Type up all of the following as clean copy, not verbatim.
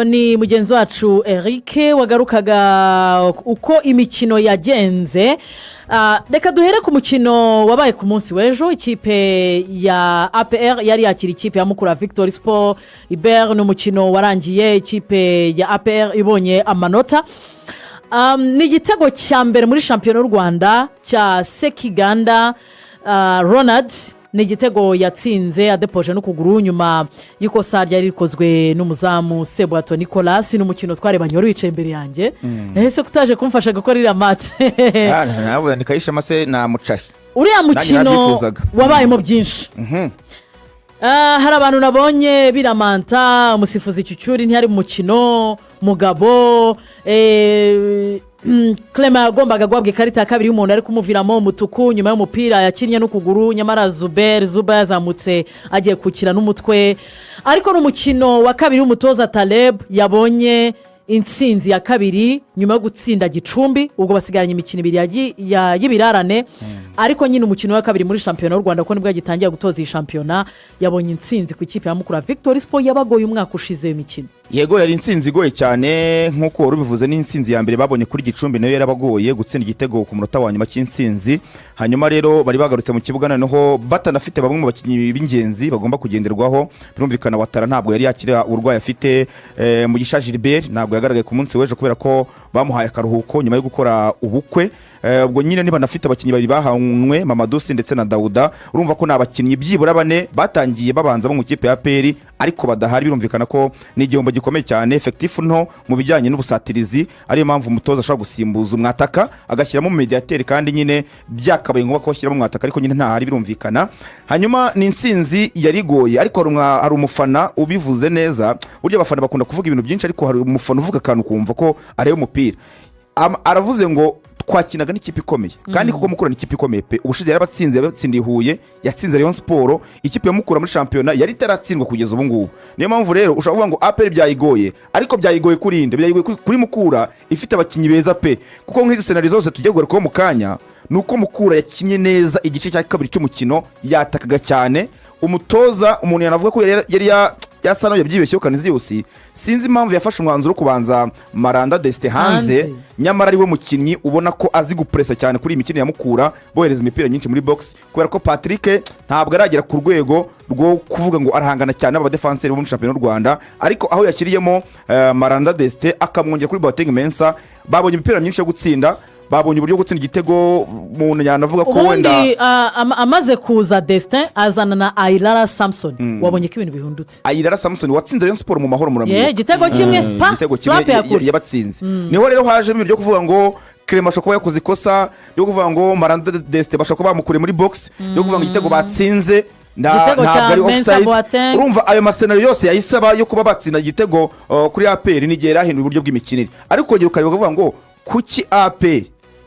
Ni mugenzi wacu Eric wagarukaga uko imikino yagenze. Reka duhere ku mukino wabaye ku munsi w'ejo. Ikipe ya APR yari yakira ikipe ya Mukura Victory Sport iberi. Ni umukino warangiye ikipe ya APR ibonye amanota. Ni igitego cya mbere muri shampiyona y'u Rwanda cya Sekiganda Ronald. Ni igitego yatsinze adepoje n'ukuguru nyuma y'ikosa ryari rikozwe n'umuzamu Sebwato Nicolas. Ni umukino twarebanye, wari wicaye imbere yanjye. Ese kutaje kumfasha gukora iriya match? Nawe ni Kayishema se namucahe. Uriya mukino Nabyifuzaga. wabayemo byinshi. Hari abantu nabonye biramanta umusifuzi Cyucyuri, ntiyari mu mukino mugabo. Clement yagombaga guhabwa ikarita ya kabiri y'umuntu ari kumuviramo umutuku nyuma y'umupira yakinnye n'ukuguru, nyamara Zuberi Zuba yazamutse agiye gukina n'umutwe. Ariko ni umukino wa kabiri w'umutoza Taleb, yabonye intsinzi ya kabiri nyuma yo gutsinda Gicumbi. Ubwo basigaranye imikino ibiri y'ibirarane, ariko nyine umukino wa kabiri muri shampiyona y'u Rwanda, kuko nibwo yagitangiye gutoza iyi shampiyona, yabonye intsinzi ku ikipe ya Mukura Victory Sport yabagoye umwaka ushize w'imikino. Yego, yari intsinzi igoye cyane nk'uko wari ubivuze. Ni intsinzi ya mbere babonye kuri Gicumbi, nayo yarabagoye gutsinda igitego ku munota wa nyuma cy'intsinzi. Hanyuma rero bari bagarutse mu kibuga noneho batanafite bamwe mu bakinnyi b'ingenzi bagomba kugenderwaho. Birumvikana, Watara ntabwo yari yakira uburwayi afite. Mugisha Gilbert ntabwo yagaragaye ku munsi w'ejo kubera ko bamuhaye akaruhuko nyuma yo gukora ubukwe. Ubwo nyine niba banafite abakinnyi babiri bahanwe, Mamadusi ndetse na Dawuda, urumva ko ni abakinnyi byibura bane batangiye babanza bo mu ikipe ya APR ariko badahari. Birumvikana ko ni igihombo gikomeye cyane, effectif nto mu bijyanye n'ubusatirizi, ariyo mpamvu umutoza ashobora gusimbuza umwataka agashyiramo umumediyateri, kandi nyine byakabaye ngombwa ko bashyiramo umwataka, ariko nyine ntahari, birumvikana. Hanyuma ni intsinzi yari igoye, ariko hari umufana ubivuze neza. Burya abafana bakunda kuvuga ibintu byinshi, ariko hari umufana uvuga akantu ukumva ko areba umupira. Aravuze ngo twakinaga n'ikipe ikomeye, kandi kuko Mukura ni ikipe ikomeye pe. Ubushize yarabatsinze, yabatsindiye i Huye, yatsinze Rayon Sport. Ikipe ya Mukura muri shampiyona yari itaratsindwa kugeza ubu ngubu. Niyo mpamvu rero ushobora kuvuga ngo APR byayigoye, ariko byayigoye kuri inde? Byayigoye kuri Mukura ifite abakinnyi beza pe, kuko nk'izi scénario zose tugiye kugarukaho mu kanya, ni uko Mukura yakinnye neza igice cya kabiri cy'umukino, yatakaga cyane. Umutoza, umuntu yanavuga ko yari yasa naho yabyibeshyeho. Kaniziyusi, sinzi impamvu yafashe umwanzuro wo kubanza Maranda Desite hanze, Hanze. nyamara ari we mukinnyi ubona ko azi gupuresa cyane kuri iyi mikino ya Mukura, bohereza imipira myinshi muri box, kubera ko Patrick ntabwo aragera ku rwego rwo kuvuga ngo arahangana cyane n'abadefanseri bo muri shampiyona y'u Rwanda. Ariko aho yashyiriyemo Maranda Desite, akamwongera kuri Boateng Mensa, babonye imipira myinshi yo gutsinda, babonye uburyo bwo gutsinda igitego. Umuntu yanavuga ko wenda Ubundi amaze kuza Destin, azana na Ayirara Samusoni, wabonye ko ibintu bihindutse. Ayirara Samusoni watsinze Rayon Sport mu Mahoro, muramwibuka. Ye, igitego kimwe pa Igitego kimwe frappe ya kure. yabatsinze. Niho rero hajemo ibintu byo kuvuga ngo Clement ashobora kuba yakoze ikosa, ryo kuvuga ngo Maranda Desite bashobora kuba bamukuriye muri box, yo kuvuga ngo igitego batsinze Igitego ntabwo cya ari Mensa offside. Boateng. Urumva ayo mascénario yose yahise aba yo kuba batsinda igitego kuri APR n'igihe yari ahinduye uburyo bw'imikinire. Ariko ukongera ukareba ukavuga ngo kuki APR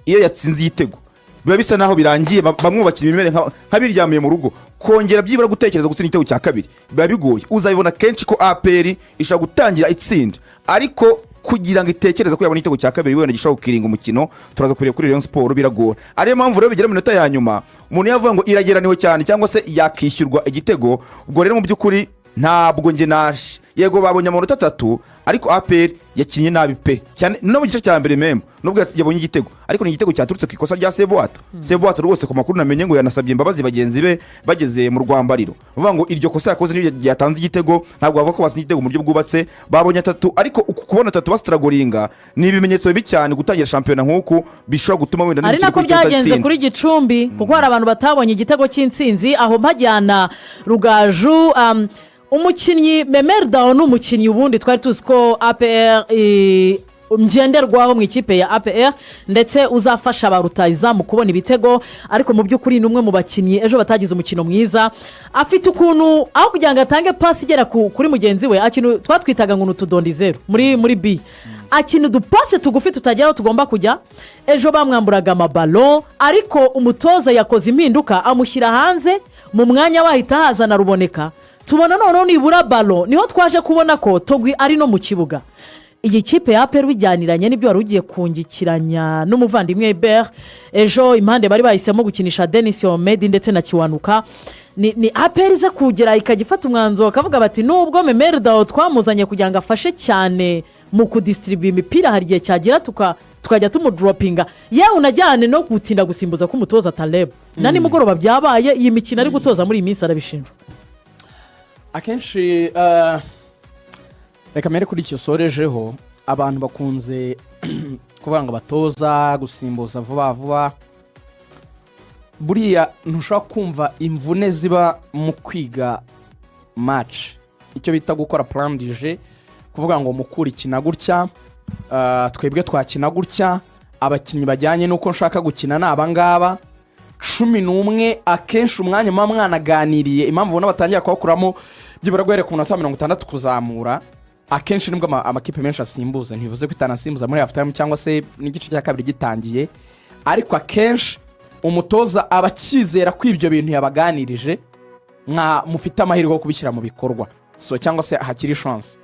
iyo yatsinze igitego biba bisa naho birangiye, bamwe mu bakinnyi bimere nk'abiryamiye mu rugo, kongera byibura gutekereza gutsinda igitego cya kabiri biba bigoye. Uzabibona kenshi ko APR ishobora gutangira itsinda, ariko kugira ngo itekereze ko yabona igitego cya kabiri wenda gishobora gukiringa umukino, turaza kureba kuri Rayon Sport, biragora. Ariyo mpamvu rero bigera mu minota ya nyuma umuntu yavuga ngo irageraniwe cyane cyangwa se yakishyurwa igitego. Ubwo rero mu by'ukuri ntabwo njye naje, yego babonye amanota 3, ariko APR yakinnye nabi pe, cyane no mu gice cya mbere même, nubwo yabonye igitego, ariko ni igitego cyaturutse ku ikosa rya Sebwato. Sebwato rwose, ku makuru namenye, ngo yanasabye imbabazi bagenzi be bageze mu rwambariro, uvuga ngo iryo kosa yakoze niryo ryatanze igitego. Ntabwo bavuga ko batsinze igitego mu buryo bwubatse. Babonye 3, ariko uku kubona 3 basitaragoringa ni ibimenyetso bibi cyane. Gutangira shampiyona nk'uku bishobora gutuma wenda Ari n'imikino nako ikurikira byagenze udatsinda. kuri Gicumbi, kuko hari abantu batabonye igitego cy'intsinzi. Aho mpajyana Rugaju, umukinnyi Memel Dao ni umukinnyi ubundi twari tuzi ko APR ngenderwaho mu ikipe ya APR, ndetse uzafasha ba rutayizamu kubona ibitego, ariko mu by'ukuri ni umwe mu bakinnyi ejo batagize umukino mwiza. Afite ukuntu aho kugira ngo atange pasi igera kuri mugenzi we, akina twatwitaga ngo ni utudondizeru muri bi, akina udupasi tugufi tutagera aho tugomba kujya. Ejo bamwamburaga amabalo, ariko umutoza yakoze impinduka, amushyira hanze, mu mwanya wahita hazana Ruboneka. Tubona noneho nibura balo, niho twaje kubona ko Togwi ari no mu kibuga. Iyi kipe ya APR, bijyaniranye n'ibyo wari ugiye kungikiranya n'umuvandimwe Beri, ejo impande bari bahisemo gukinisha Denis Omedi ndetse na Kiwanuka. Ni APR iza kugera ikajya ifata umwanzuro, bakavuga bati: "Nubwo Memel Dao twamuzanye kugira ngo afashe cyane mu kudisitiribuya imipira, hari igihe cyagera tukajya tumudroppinga." Yewe, unajyane no gutinda gusimbuza k'umutoza Taleb na nimugoroba byabaye. Iyi mikino ari gutoza muri iyi minsi arabishinjwa. Akenshi reka mbere kuri icyo sorejeho, abantu bakunze kuvuga ngo batoza gusimbuza vuba vuba. Buriya ntushobora kumva imvune ziba mu kwiga match, icyo bita gukora plan de jeu, kuvuga ngo Mukura ikina gutya, twebwe twakina gutya, abakinnyi bajyanye n'uko nshaka gukina ni abangaba 11. Akenshi umwanya muba mwanaganiriye, impamvu ubona batangira kuwukuramo byibura guhera ku munota wa 60 kuzamura, akenshi nibwo amakipe menshi asimbuza. Ntibivuze ko itanasimbuza muri half time cyangwa se n'igice cya kabiri gitangiye, ariko akenshi umutoza aba akizera ko ibyo bintu yabaganirije nka mufite amahirwe yo kubishyira mu bikorwa, so cyangwa se hakiri chance.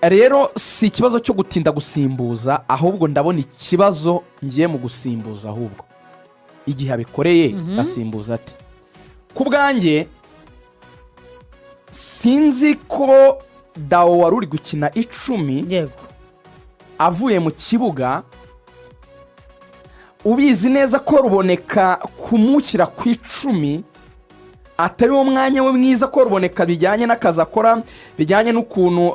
Rero si ikibazo cyo gutinda gusimbuza, ahubwo ndabona ikibazo ngiye mu gusimbuza, ahubwo igihe abikoreye asimbuza ate. Ku bwanjye sinzi ko Dao wari uri gukina 10 avuye mu kibuga, ubizi neza ko Ruboneka kumushyira ku 10 atari wo mwanya we mwiza, ko Ruboneka bijyanye n'akazi akora, bijyanye n'ukuntu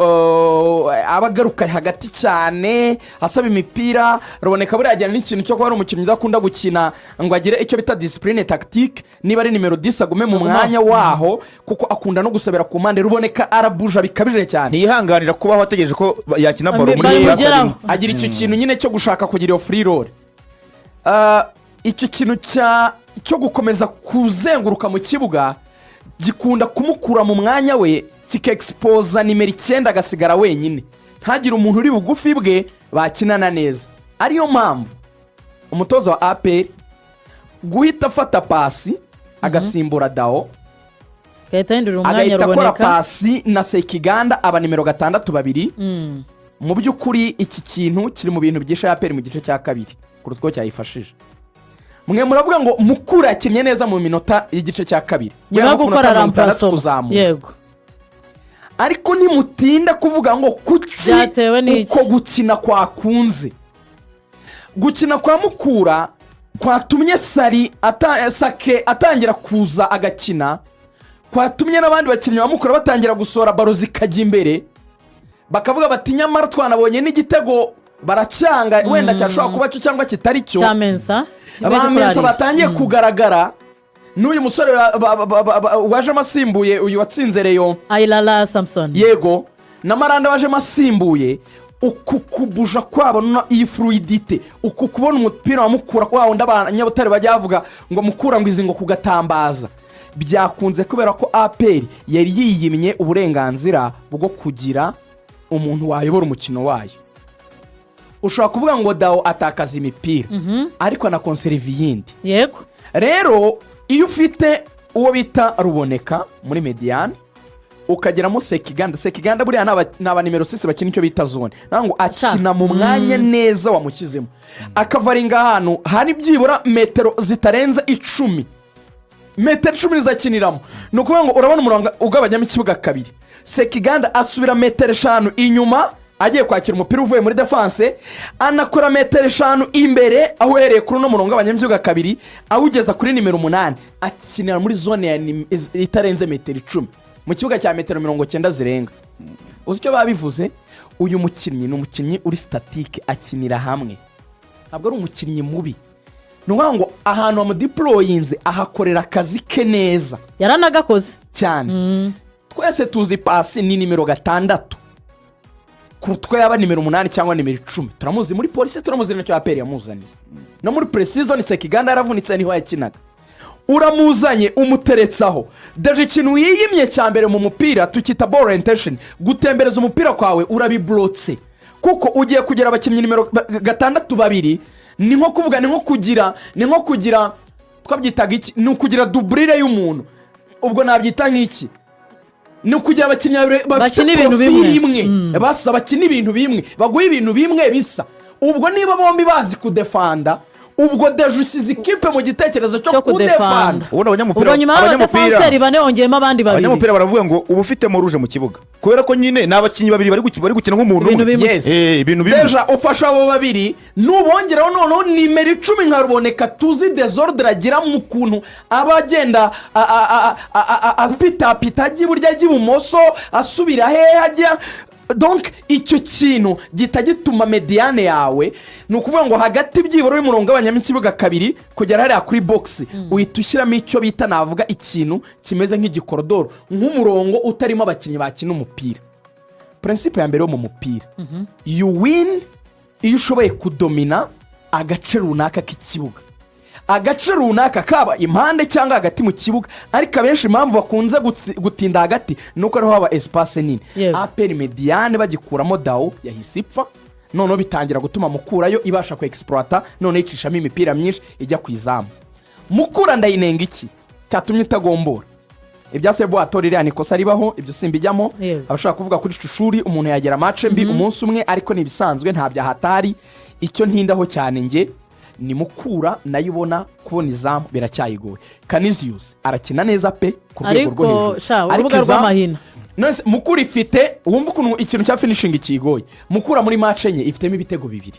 aba agaruka hagati cyane asaba imipira. Ruboneka buriya ajyana n'ikintu cyo kuba ari umukinnyi udakunda gukina ngo agire icyo bita discipline tactique, niba ari nimero 10 agume mu mwanya waho, kuko akunda no gusabira ku mpande. Ruboneka arabuja bikabije cyane. Ntiyihanganira kubaho ategereje ko yakina ballon muri Bamugeraho. place arimo. Agira icyo kintu nyine cyo gushaka kugira iyo free role. Icyo kintu cyo gukomeza kuzenguruka mu kibuga gikunda kumukura mu mwanya we, kikexposa nimero 9 agasigara wenyine, ntagire umuntu uri bugufi bwe bakinana neza. Ariyo mpamvu umutoza wa APR guhita afata Paccy agasimbura Dao, agahita ahindurira umwanya agahita akora Ruboneka, Paccy na Sekiganda aba nimero 6 babiri. Mu by'ukuri iki kintu kiri mu bintu byishe APR mu gice cya kabiri kuruta uko cyayifashije. Mwe muravuga ngo Mukura yakinnye neza mu minota y'igice cya kabiri nyuma yo guhera ku gukora minota 60 remplacement kuzamura, ariko nimutinda kuvuga ngo kuki Byatewe n'iki? uko gukina kwakunze, gukina kwa Mukura kwatumye sari Sake atangira kuza agakina, kwatumye n'abandi bakinnyi ba Mukura batangira gusohora ballon zikajya imbere, bakavuga bati: "Nyamara twanabonye n'igitego baracyanga, wenda cyashobora kuba cyo cyangwa kitari cyo." Cya Mensa. Ba Mensa batangiye kugaragara, n'uyu musore wajemo asimbuye uyu watsinze Rayon, Ayirara Samusoni. Yego, na Maranda wajemo asimbuye. Uku kubuja kwabo iyi fluidité, uku kubona umupira wa Mukura wa wundi abanyabutare bajya bavuga ngo Mukura ngo izi ngo kugatambaza, byakunze kubera ko APR yari yiyimye uburenganzira bwo kugira umuntu wayobora umukino wayo. Ushobora kuvuga ngo Dao atakaza imipira, ariko anaconserva iyindi. Rero iyo ufite uwo bita Ruboneka muri médiane, ukageramo Sekiganda, Sekiganda buriya ni aba nimero 6 bakina icyo bita zone, ntabwo ngo akina mu mwanya neza wamushyizemo, akavaringa ahantu hari byibura metero zitarenze 10, metero 10 zakiniramo. Ni ukuvuga ngo urabona umurongo ugabanyamo ikibuga kabiri, Sekiganda asubira metero 5 inyuma agiye kwakira umupira uvuye muri défense, anakora metero 5 imbere aho uhereye kuri uno murongo ugabanyamo kabiri awugeza kuri nimero 8. Akinira muri zone ya itarenze metero 10 mu kibuga cya metero 90 zirenga. Uzi icyo biba bivuze? Uyu mukinnyi ni umukinnyi uri statique, akinira hamwe, ntabwo ari umukinnyi mubi. Ni ukuvuga ngo ahantu bamudeployinze ahakorera akazi ke neza. Yaranagakoze. Cyane. Twese tuzi Paccy ni nimero 6 kuruta uko yaba nimero 8 cyangwa nimero 10. Turamuzi muri Polisi, turamuzi nacyo APR yamuzaniye no muri pre-season. Sekiganda yaravunitse, niho yakinaga. Uramuzanye umuteretsaho, déjà ikintu wiyimye cya mbere mu mupira tukita ball orientation, gutembereza umupira kwawe urabiburotse, kuko ugiye kugira abakinnyi nimero 6 babiri. Ni nko kuvuga, ni nko kugira twabyitaga iki? Ni ukugira doublure y'umuntu, ubwo nabyita nk'iki? Ni ukugira abakinnyi babiri bafite Bakina ibintu profile bimwe. imwe basa, bakina ibintu bimwe, baguha ibintu bimwe bisa. Ubwo niba bombi bazi kudefanda, Ubwo déjà ushyize ikipe mu gitekerezo cyo cyo kudefanda. Kudefanda. Ubundi abanyamupira Ubwo nyuma y'abadefanseri bane wongeyemo abandi babiri. Abanyamupira baravuga ngo uba ufitemo rouge mu kibuga, kubera ko nyine ni abakinnyi babiri bari gukina nk'umuntu Ibintu umwe. bimwe. Yes. Ibintu bimwe. Déjà ufasha abo babiri, nubongeraho noneho nimero 10 nka Ruboneka, tuzi désordre agira mu kuntu aba agenda apitapita, ajya iburyo, ajya ibumoso, asubira hehe ajya. Donc icyo kintu gihita gituma médiane yawe, ni ukuvuga ngo hagati byibura y'umurongo ugabanyamo ikibuga kabiri kugera hariya kuri box, uhita ushyiramo icyo bita, navuga, ikintu kimeze nk'igikorodoro, nk'umurongo utarimo abakinnyi bakina umupira. Principe ya mbere yo mu mupira, you win iyo ushoboye kudomina agace runaka k'ikibuga, agace runaka kaba impande cyangwa hagati mu kibuga. Ariko abenshi impamvu bakunze gutinda hagati ni uko ariho haba espace nini. APR médiane bagikuramo Dao yahise ipfa, noneho bitangira gutuma Mukurayo ibasha ku exploita, noneho icishamo imipira myinshi ijya ku izamu. Mukura ndayinenga iki cyatumye itagombora? Ibya Sebwato, ririya ni ikosa ribaho, ibyo simbijyamo. Abashaka kuvuga kuri Shushuri, umuntu yagera match mbi umunsi umwe, ariko ni ibisanzwe, nta byahatari. Icyo ntindaho cyane nge ni Mukura nayo ubona kubona izamu biracyayigoye. Canisius arakina neza pe ku rwego Ariko rwo hejuru. sha, Ariko urubuga rw'amahina. None se Mukura ifite, wumva ukuntu ikintu cya finishing kigoye, Mukura muri match enye ifitemo ibitego bibiri,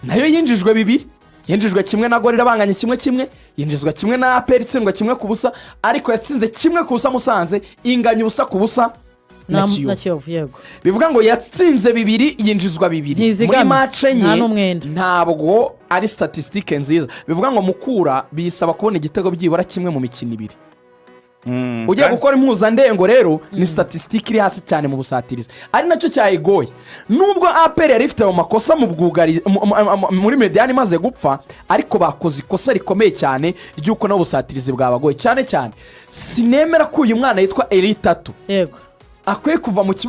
nayo yinjijwe bibiri. Yinjijwe kimwe na Gorilla banganye 1-1, yinjizwa kimwe na APR itsindwa 1-0, ariko yatsinze 1-0 Musanze, inganya 0-0 na na Kiyovu. Kiyovu, yego. Bivuga ngo yatsinze bibiri, yinjizwa bibiri muri Ntizigama. match enye. Nta n'umwenda. Ntabwo ari statistique nziza. Bivuga ngo Mukura bisaba kubona igitego byibura kimwe mu mikino ibiri ugiye gukora impuzandengo. Rero ni statistique iri hasi cyane mu busatirizi, ari nacyo cyayigoye. Nubwo APR yari ifite ayo makosa mu bwugari muri médiane imaze gupfa, ariko bakoze ikosa rikomeye cyane ry'uko nabo ubusatirizi bwabagoye cyane cyane. Sinemera ko uyu mwana yitwa Eritatu akwiye kuva mu kibuga.